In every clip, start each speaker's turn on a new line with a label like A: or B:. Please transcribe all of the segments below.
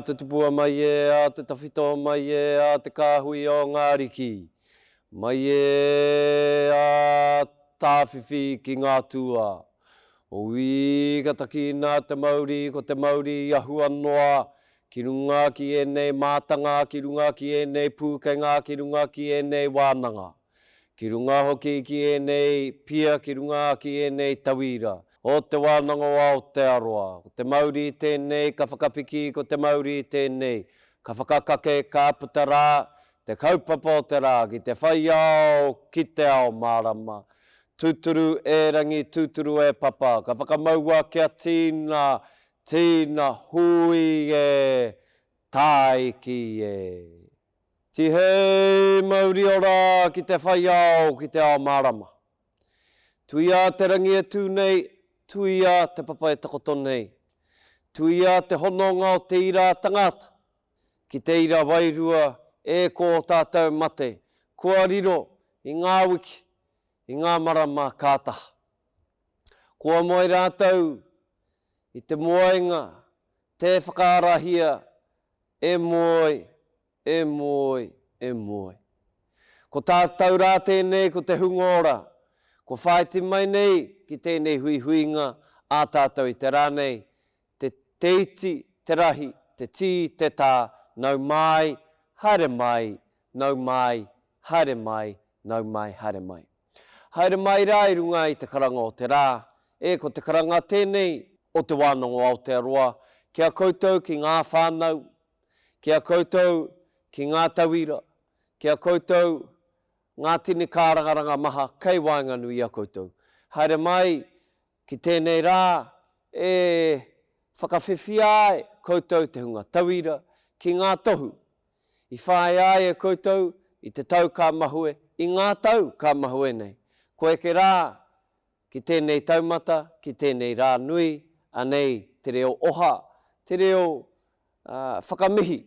A: a te tupua mai e, a te tawhito mai e, a te kāhui o ngā ariki mai e, a Tāwhiwhi ki ngā tūā. Ui, ka takina te mauri, ko te mauri i ahua noa ki runga ki ēnei mātanga, ki runga ki ēnei pūkenga, ki runga ki ēnei wānanga, ki runga hoki ki ēnei pia, ki runga ki ēnei tauira o Te Wānanga o Aotearoa. Ko te mauri tēnei ka whakapiki, ko te mauri tēnei ka whakakake, ka puta rā te kaupapa o te rā ki te whai ao, ki te ao mārama. Tūturu e Rangi, tūturu e Papa, ka whakamaua kia tīna, tīna, hui e, tāiki e. Tihei mauri ora ki te whai ao, ki te ao mārama. Tuia te rangi e tū nei, tuia te papa e takoto nei. Tuia te hononga o te ira tangata ki te ira wairua e ko ō tātou mate kua riro i ngā wiki, i ngā marama ka taha. Kua moe rātou i te moenga tē whakaarahia e moe, e moe, e moe. Ko tātou rā tēnei ko te hunga ora, kua whāiti mai nei ki tēnei huihuinga ā tātou i te rā nei, te te iti, te rahi, te tī, te tā, nau mai, haere mai, nau mai, haere mai, nau mai, haere mai. Haere mai rā i runga i te karanga o te rā, e ko te karanga tēnei o Te Wānanga o Aotearoa ki a koutou ki ngā whānau, ki a koutou ki ngā tauira, ki a koutou ngā tini kārangaranga maha kei waenganui i a koutou. Haere mai ki tēnei rā e whakawhiwhia ai koutou te hunga tauira ki ngā tohu I whāia ai e koutou i te tau ka mahue, i ngā tau ka mahue nei. Kua eke rā ki tēnei taumata, ki tēnei rā nui, anei te reo oha, te reo whakamihi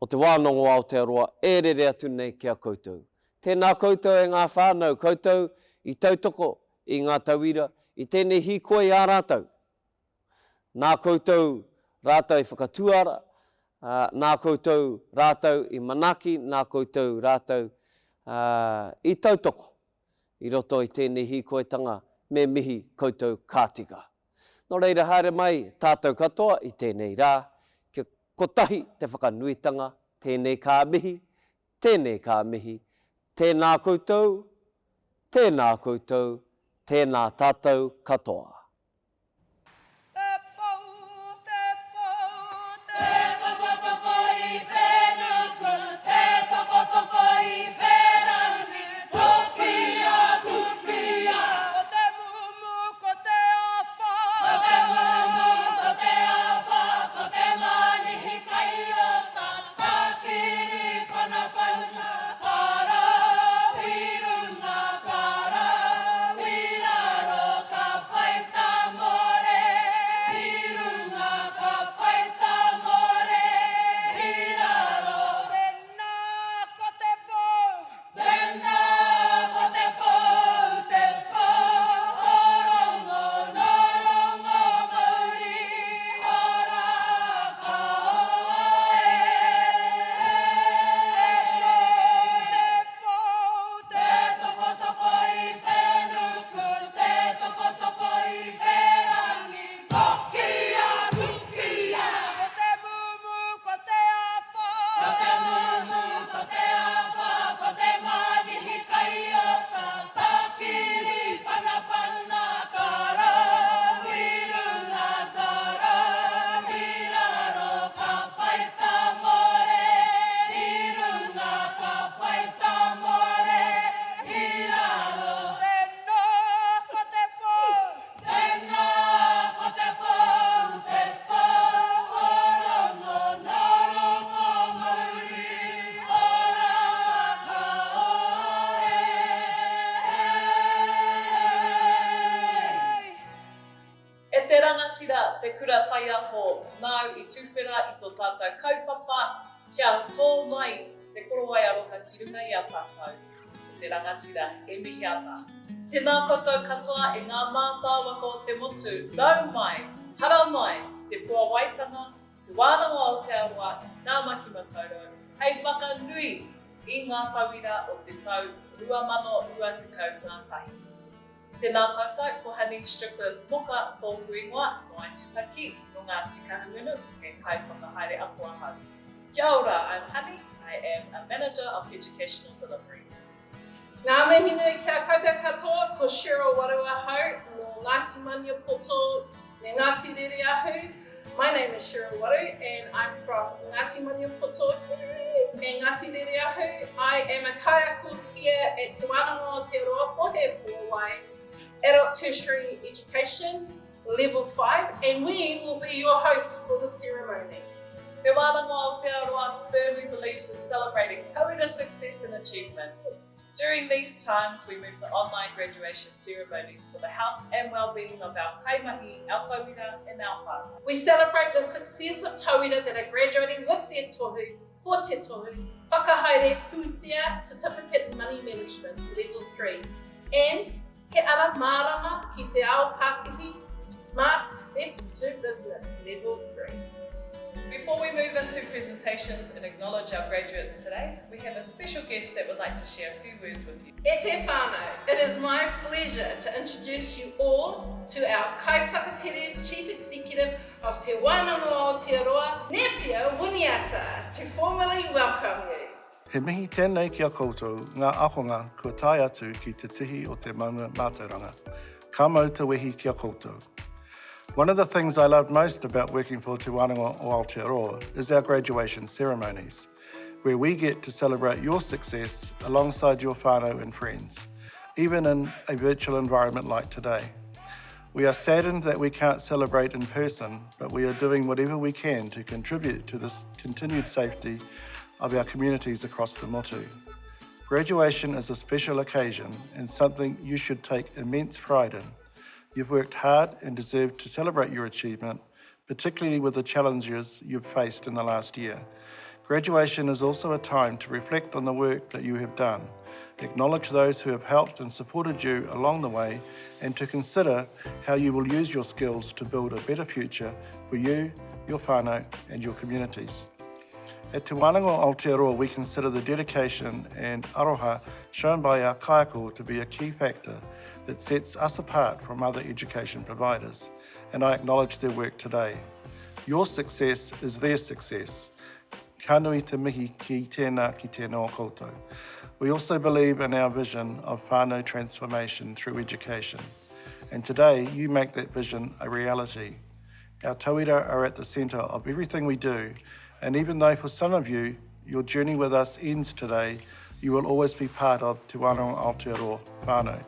A: o Te Wānanga o Aotearoa e rere atu nei ki a koutou. Tēnā koutou e ngā whānau, koutou i tautoko i ngā tauira i tēnei hīkoi ā rātou. Nā koutou rātou i whakatuara, ā, nā koutou rātou i manaaki, nā koutou rātou i tautoko i roto i tēnei hīkoitanga, me mihi koutou ka tika. Nō reira haere mai tātou katoa i tēnei rā, kia kotahi te whakanuitanga, tēnei ka mihi, tēnei ka mihi, tēnā koutou, tēnā koutou, tēnā tātou katoa.
B: Te pou, te pou, te tokotoko i whenuku, te tokotoko i wherangi, tukia, tukia. Ko te mumu, ko te awha. Ko te mumu, ko te awha, ko te manihi kai ota, takiri panapana, parau i runga, parau i raro, ka whai tamore i runga, ka whai tamore i raro. Tēnā ko te pou. Tēnā ko te pou, te pou o Rongo, nō Rongo mauri ora ka oa e. Te pou, te pou, te tokotoko i whenuku, te tokotoko i wherangi, tokia, tukia. Ko te mumu, ko te awha. Ko te mumu, ko te awha, ko te mānihi kai ota, takiri panapana, ka rau i runga, ka rau i raro, ka whai tamore i runga, ka whai tamore i raro. Tēnā ko te pou. Tēnā ko te pou, te pou o Rongo, nā Rongo mauri ora ka ora e.
C: E te rangatira, te kura taiaho, nāu i tuwhera i tō tātou kaupapa, kia tō mai te korowai aroha ki runga i a tātou, e te rangatira e mihi ana. Tēnā koutou katoa e ngā mātāwaka o te motu, rau mai, hara mai ki te puawaitanga. Te Wānanga o Aotearoa ki Tāmaki Makaurau hei whakanui i ngā tauira o te tau 2021. Tēnā koutou, ko Honey Strickland Moka tōku ingoa, nō Aitutaki, nō Ngāti Kahungunu, he kaiwhakahaere ako ahau. Kia ora, I'm Honey, I am a Manager of Educational Delivery.
D: Ngā mihi nui ki a koutou katoa, ko Cheryl Waru ahau, nō Ngāti Maniapoto me Ngāti Rereahu. My name is Cheryl Waru and I'm from Ngāti Maniapoto and Ngāti Rereahu. I am a kaiako here at Te Wānanga o Aotearoa for He Puawai Adult Tertiary Education Level 5 and we will be your hosts for the ceremony.
C: Te Wānanga o Aotearoa firmly believes in celebrating tauira success and achievement. During these times, we move to online graduation ceremonies for the health and well-being of our kaimahi, our tauira and our whānau.
D: We celebrate the success of tauira that are graduating with their tohu for Te Tohu Whakahaere Pūtea Certificate in Money Management, Level 3, and He ara mārama ki te ao pakihi, Smart Steps to Business, Level 3.
C: Before we move into presentations and acknowledge our graduates today, we have a special guest that would like to share a few words with you.
D: E te whānau, it is my pleasure to introduce you all to our Kaiwhakatere Chief Executive of Te Wānanga o Aotearoa, Nepia Winiata, to formally welcome you.
E: He mihi tēnei ki a koutou, ngā ākonga kua tae atu ki te tihi o te maunga mātauranga. Ka mau te wehi ki a koutou. One of the things I loved most about working for Te Wānanga o Aotearoa is our graduation ceremonies, where we get to celebrate your success alongside your whānau and friends, even in a virtual environment like today. We are saddened that we can't celebrate in person, but we are doing whatever we can to contribute to the continued safety of our communities across the motu. Graduation is a special occasion and something you should take immense pride in. You've worked hard and deserve to celebrate your achievement, particularly with the challenges you've faced in the last year. Graduation is also a time to reflect on the work that you have done, acknowledge those who have helped and supported you along the way, and to consider how you will use your skills to build a better future for you, your whānau, and your communities. At Te Wānanga o Aotearoa, we consider the dedication and aroha shown by our kaiako to be a key factor that sets us apart from other education providers, and I acknowledge their work today. Your success is their success. Ka nui te mihi ki tēnā, ki tēnā o koutou. We also believe in our vision of whānau transformation through education. And today, you make that vision a reality. Our tauira are at the centre of everything we do, and even though for some of you, your journey with us ends today, you will always be part of Te Wānanga Aotearoa whānau.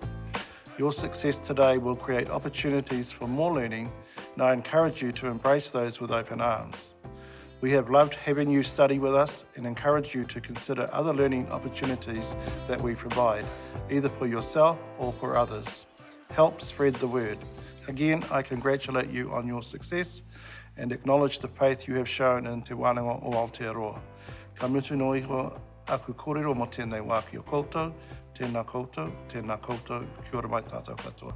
E: Your success today will create opportunities for more learning, and I encourage you to embrace those with open arms. We have loved having you study with us and encourage you to consider other learning opportunities that we provide, either for yourself or for others. Help spread the word. Again, I congratulate you on your success and acknowledge the faith you have shown in Te Wānanga o Aotearoa. Ka mutu noa iho aku kōrero mō tēnei wā ki a koutou, tēnā koutou, tēnā koutou, kia ora mai tātou katoa.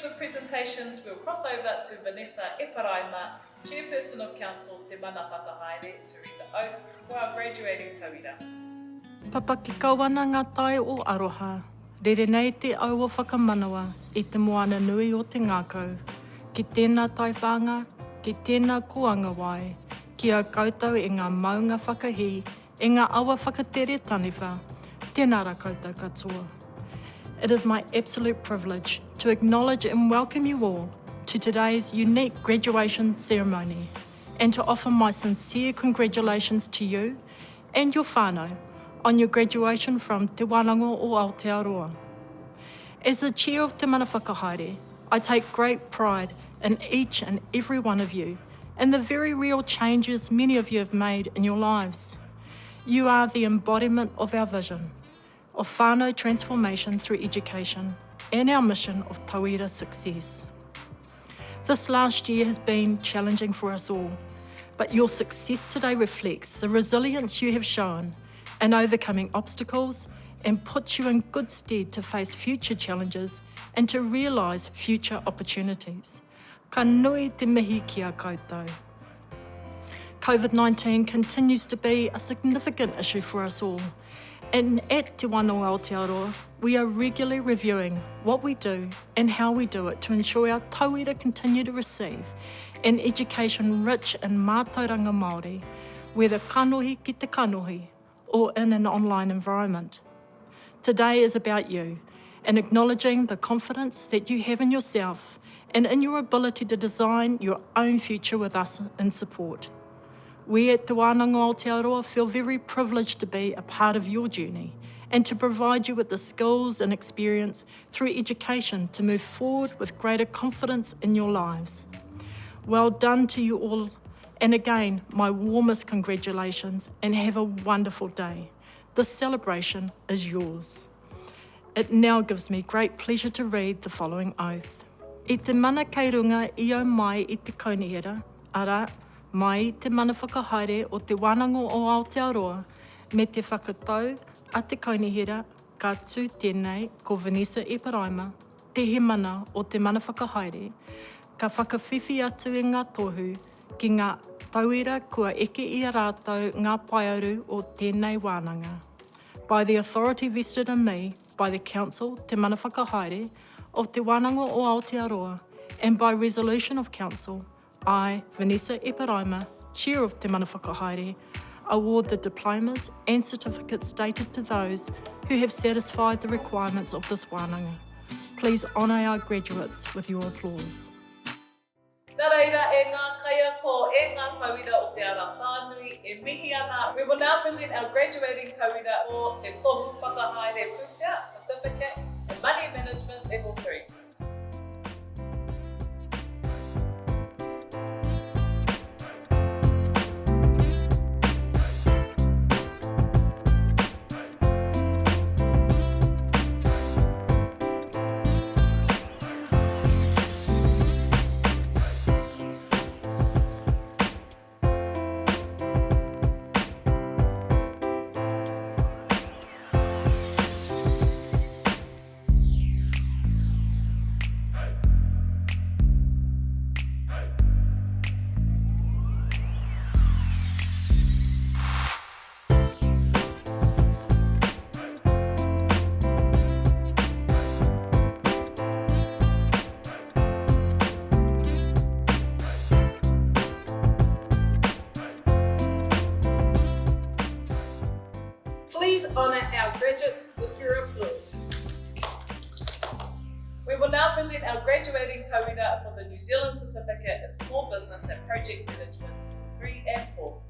C: with presentations, we'll cross over to Vanessa Eparaima, Chairperson of Council, Te Mana Whakahaere, to read the oath for our graduating tauira.
F: Papaki kau ana ngā tai o aroha, rere nei te au o whakamanawa i te moana nui o te ngākau, ki tēnā taiwhanga, ki tēnā kōanga wai, ki a koutou e ngā maunga whakahī, e ngā awa whakatere taniwha, tēnā rā koutou katoa. It is my absolute privilege to acknowledge and welcome you all to today's unique graduation ceremony and to offer my sincere congratulations to you and your whānau on your graduation from Te Wānanga o Aotearoa. As the chair of Te Mana Whakahaere, I take great pride in each and every one of you and the very real changes many of you have made in your lives. You are the embodiment of our vision of whānau transformation through education and our mission of tauira success. This last year has been challenging for us all, but your success today reflects the resilience you have shown in overcoming obstacles and puts you in good stead to face future challenges and to realise future opportunities. Ka nui te mihi ki a koutou. COVID-19 continues to be a significant issue for us all, and at Te Wānanga Aotearoa, we are regularly reviewing what we do and how we do it to ensure our tauira continue to receive an education rich in mātauranga Māori, whether kanohi ki te kanohi or in an online environment. Today is about you and acknowledging the confidence that you have in yourself and in your ability to design your own future with us in support. We at Te Wānanga Aotearoa feel very privileged to be a part of your journey and to provide you with the skills and experience through education to move forward with greater confidence in your lives. Well done to you all, and again, my warmest congratulations and have a wonderful day. This celebration is yours. It now gives me great pleasure to read the following oath. I te mana kei runga i au mai i te kaunihera, arā, mai i te mana whakahaere o Te Wānanga o Aotearoa me te whakatau a te kaunihera ka tū tēnei ko Vanessa Eparaima, te hemana o te mana whakahaere, ka whakawhiwhi atu i ngā tohu ki ngā tauira kua eke i a rātou ngā paearu o tēnei wānanga. By the authority vested in me by the Council, Te Mana Whakahaere, of Te Wānanga o Aotearoa, and by resolution of Council, I, Vanessa Eparaima, Chair of Te Mana Whakahaere, award the diplomas and certificates dated to those who have satisfied the requirements of this wānanga. Please honour our graduates with your applause.
C: Nā reira, e ngā kaiako, e ngā tauira o te ara whānui, e mihi ana, we will now present our graduating tauira for te Tohu Whakahaere Pūtea, Certificate in Money Management Level 3.
D: Please honour our graduates with your applause.
C: We will now present our graduating tauira for the New Zealand Certificate in Small Business and Project Management 3 and 4.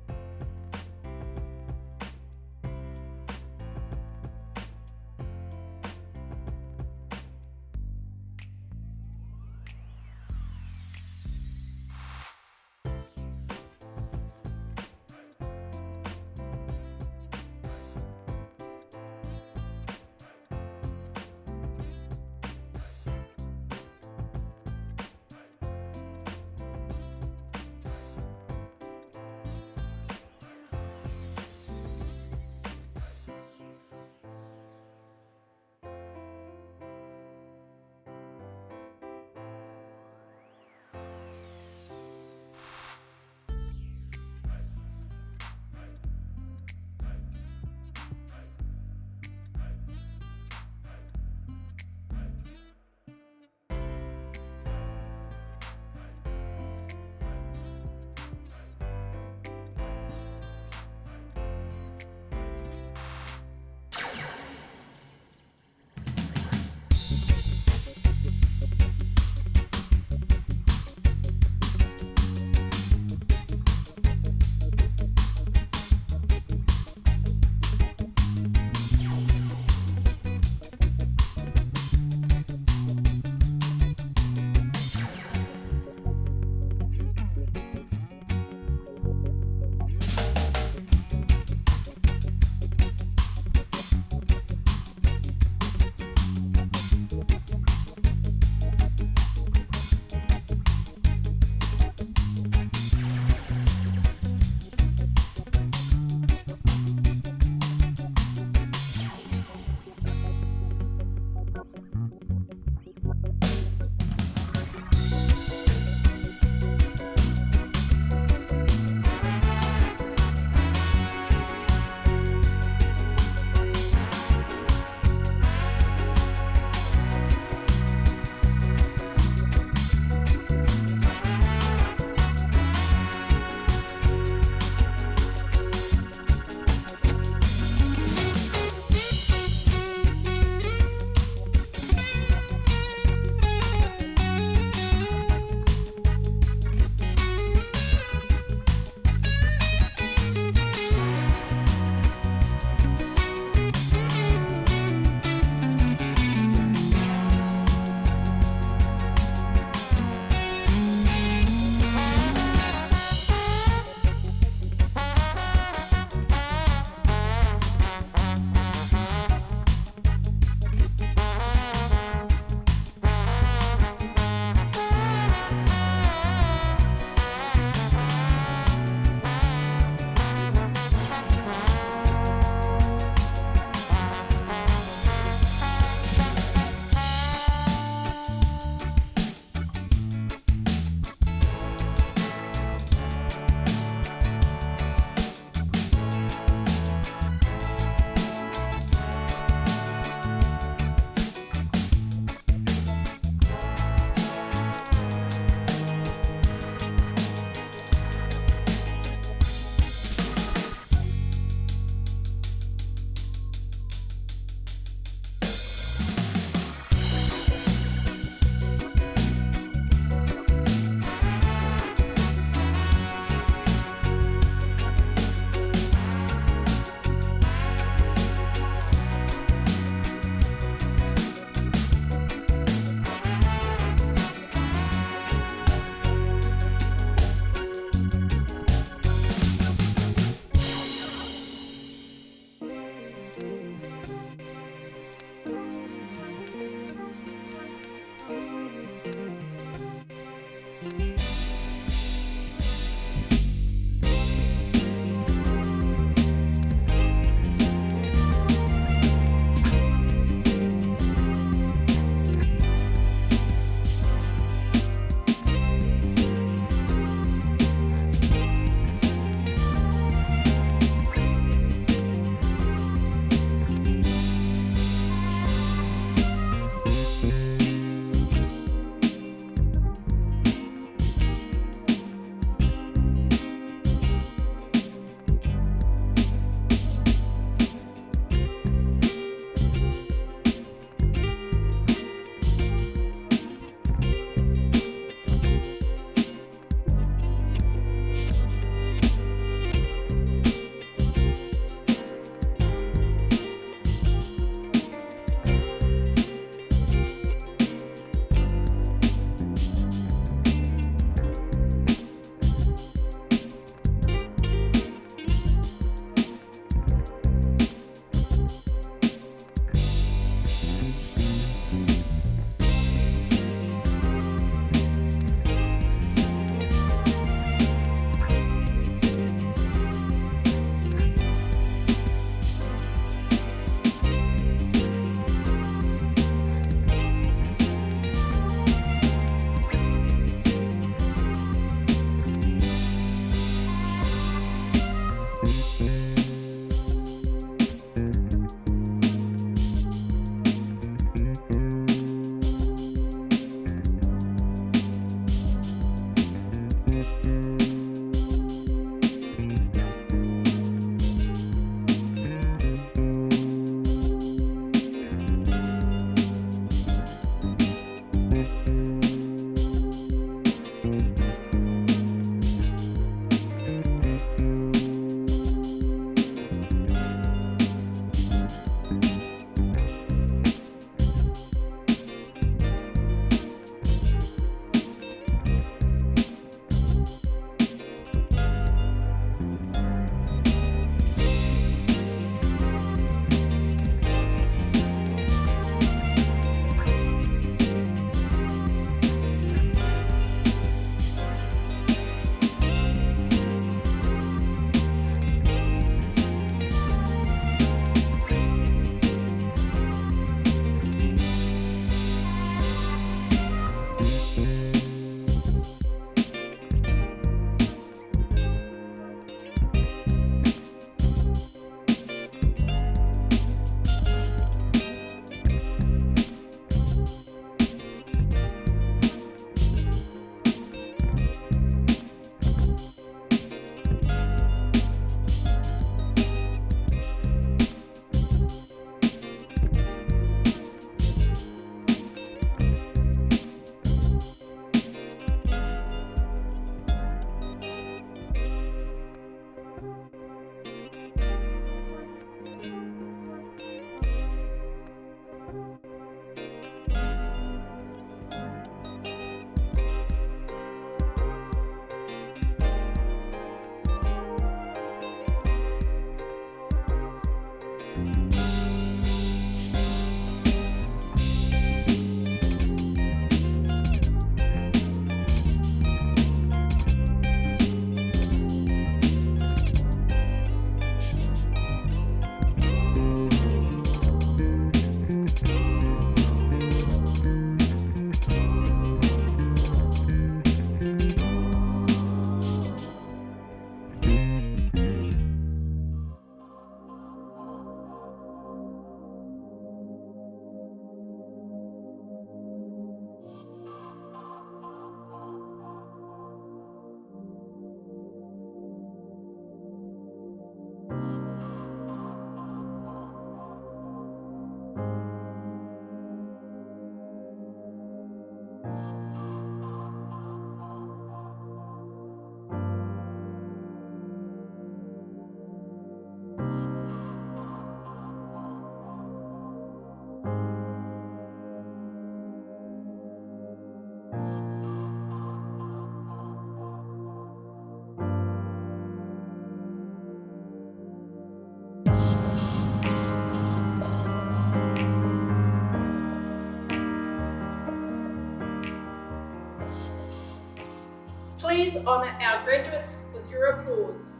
D: Please honour our graduates with your applause.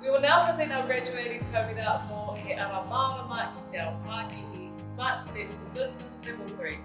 C: We will now present our graduating tauira for He Ara Mārama ki Te Ao Pākihi, Smart Steps to Business Level 3.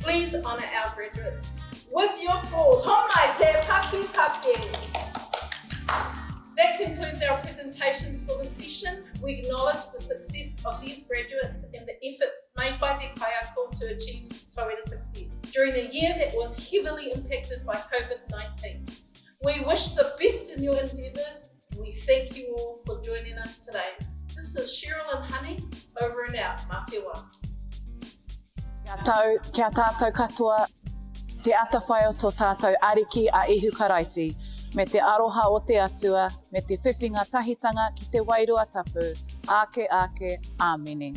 D: Please honour our graduates with your applause. Homai te paki paki. That concludes our presentations for the session. We acknowledge the success of these graduates and the efforts made by their kaiako to achieve tauira success during a year that was heavily impacted by COVID-19. We wish the best in your endeavours and we thank you all for joining us today. This is Cheryl and Honey, over and out. Mā te wā.
G: Kia tau, kia tātou katoa, te atawhai o to tātou Ariki a Ihu Karaiti, me te aroha o te Atua, me te whiwhinga tahitanga ki te Wairua Tapu, āke āke, āmene.